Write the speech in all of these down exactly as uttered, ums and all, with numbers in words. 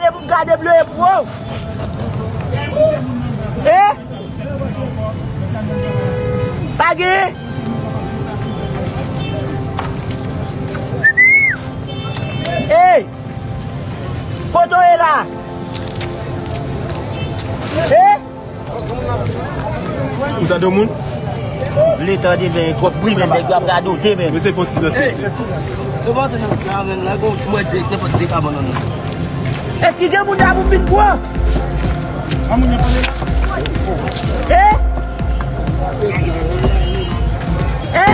Pou m ka debloye pou ou. E? Pa gen? Ey! Kote w ye la? E? Ou tande moun? Vle tande, men twòp bri, men nèg yo ap radote, men. Mesye, fò silans, mesye. Èske gen moun la pou m vin pran? E? E?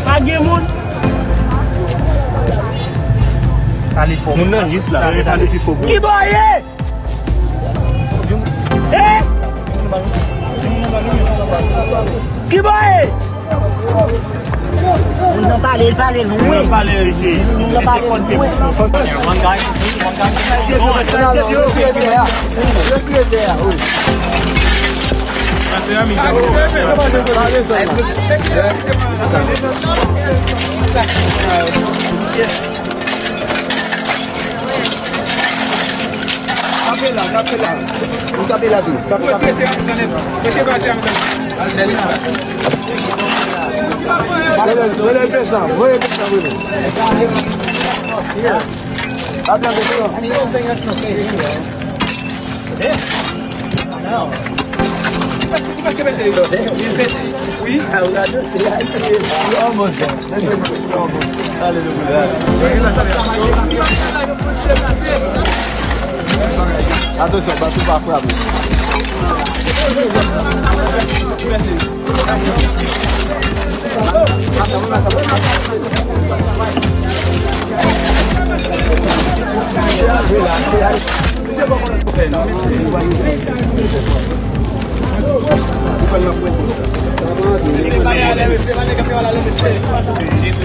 Pa gen moun. Pale fò. Moun nan jis la. Pale pi fò. Ki bò ye? E? Ki bò ye? Moun nan pale, l pale lwen. Moun nan pale lwen. Moun nan pale lwen. One guy, one guy. Kanpe la, kanpe la. Nou kanpe la tou. Voye pesa, voye pesa, voye. Atansyon, bato pa frape.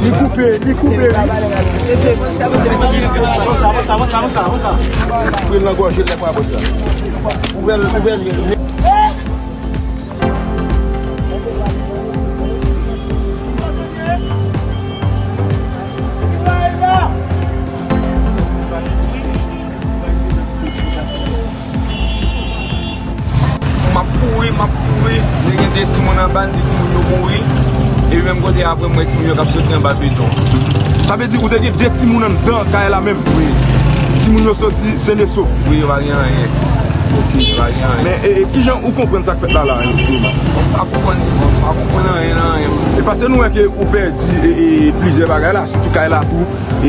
Li koupe, li koupe, wi. Koupe l nan gòj, lè pa konsa. Ouvè l, ouvè l. M ap kouri, m ap kouri. Te gen de timoun anba, m di timoun yo mouri. Epi menm kote apre, m wè timoun yo k ap soti anba beton. Sa vle di ou te gen de timoun anndan kay la menm? Wi. Timoun yo soti sen e sof? Wi, yo pa gen anyen. Ok. Yo pa gen anyen. Men, e, e, kijan ou konprann sa k fèt la, la, menm? M pa konprann, m pa konprann anyen nan anyen. E paske nou wè ke ou pèdi, e, e, plizyè bagay la, sitou kay la tou. E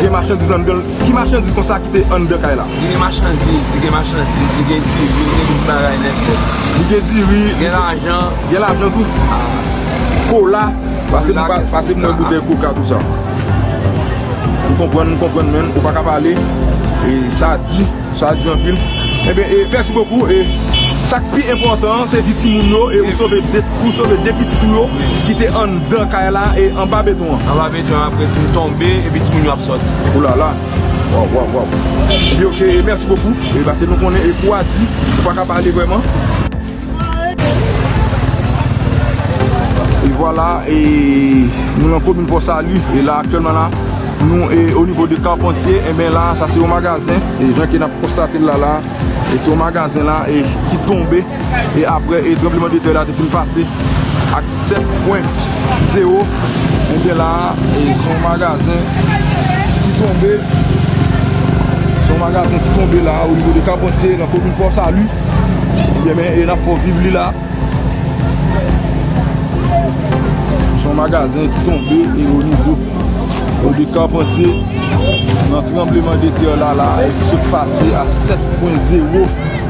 gen machandiz anndan l. Ki machandiz konsa ki te anndan kay la? Li gen machandiz, li gen machandiz, li gen diri, li gen tout bagay nèt nèt. Li gen diri. Gen lajan. Gen lajan tou. Kola, pase pou pa-, pase pou mwen boutèy koka, tou sa. Nou konprann, nou konprann, men ou pa ka pale. E sa di. Sa di anpil. Ebyen, e, mèsi bokou. E, sa k pi enpòtan an, se di timoun yo, e, ou sove de, ou sove de pitit ou yo ki te anndan kay la, e, anba beton an. Anba beton an, apre di m tonbe, epi timoun yo ap sòti. Oulala. Waw, waw, waw. Ebyen, oke, e, mèsi bokou. E, paske nou konnen, e, kou a di, ou pa ka pale vrèman. E vwala, e nou nan komin Pòsali, e la aktyèlman la, nou, e o nivo de Carpentier, enben la, sa se yon magazen, e jan ke n ap konstate l la la, e se yon magazen la, e ki tonbe, e apre, e tranblemanntè la te fin pase ak sèt pwen zewo, enben la, e se yon magazen ki tonbe, se yon magazen ki tonbe la, o nivo de Carpentier, nan komin Pòsali. Ebyen, men, e n ap fè w viv li la. Se yon magazen ki tonbe e o nivo de Carpentier nan tranbleman de tè la la, e ki sot pase a sèt pwen zewo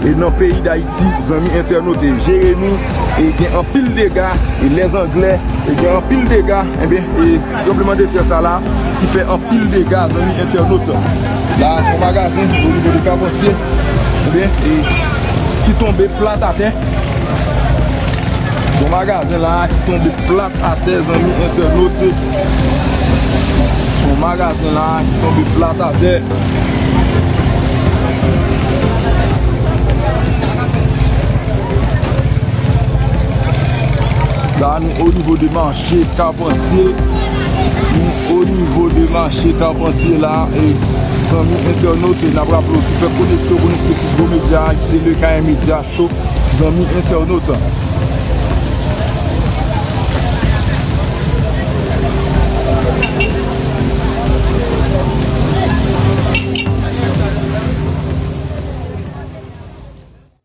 e nan peyi Dayiti, zanmi entènot, e jere nou, e gen anpil dega, e lèzanglè, e gen anpil dega, enben, e tranbleman de tè sa la, ki fè anpil dega, zanmi entènot. La, se yon magazen o nivo de Carpentier, enben, e ki tonbe plat atè. Se yon magazen la ki tonbe plat atè, zanmi entènot. Se yon magazen la ki tonbe plat atè. La, nou o nivo de mache Carpentier. Nou o nivo de mache Carpentier la, e zanmi entènot, e n ap raple w, si w fèk konekte, w konekte sou gwo medya a, ki se Le K M Media Show, zanmi entènot.